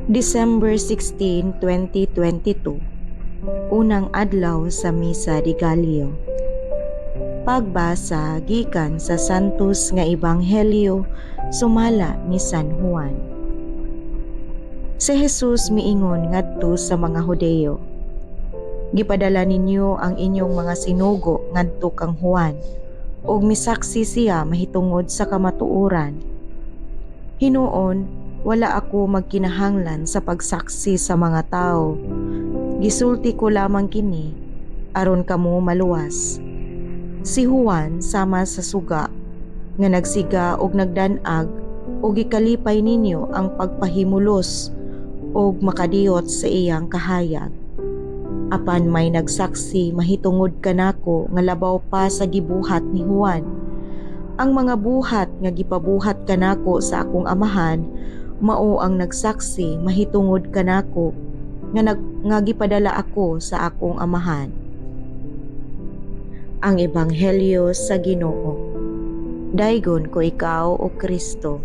December 16, 2022. Unang adlaw sa Misa de Gallo. Pagbasa gikan sa Santos nga Ebanghelyo sumala ni San Juan. Si Jesus miingon ngadto sa mga Hudeyo, "Gipadala ninyo ang inyong mga sinugo ngadto kang Juan ug misaksi siya mahitungod sa kamatuoran. Hinuon, wala ako magkinahanglan sa pagsaksi sa mga tawo. Gisulti ko lamang kini aron kamo maluwas. Si Juan sama sa suga nga nagsiga og nagdan-ag ug gikalipay ninyo ang pagpahimulos og makadiyot sa iyang kahayag. Apan may nagsaksi mahitungod kanako nga labaw pa sa gibuhat ni Juan. Ang mga buhat nga gipabuhat kanako sa akong Amahan mao ang nagsaksi mahitungod kanako nga gipadala ako sa akong Amahan." Ang Ebanghelyo sa Ginoo. Daygon ko ikaw, O Kristo.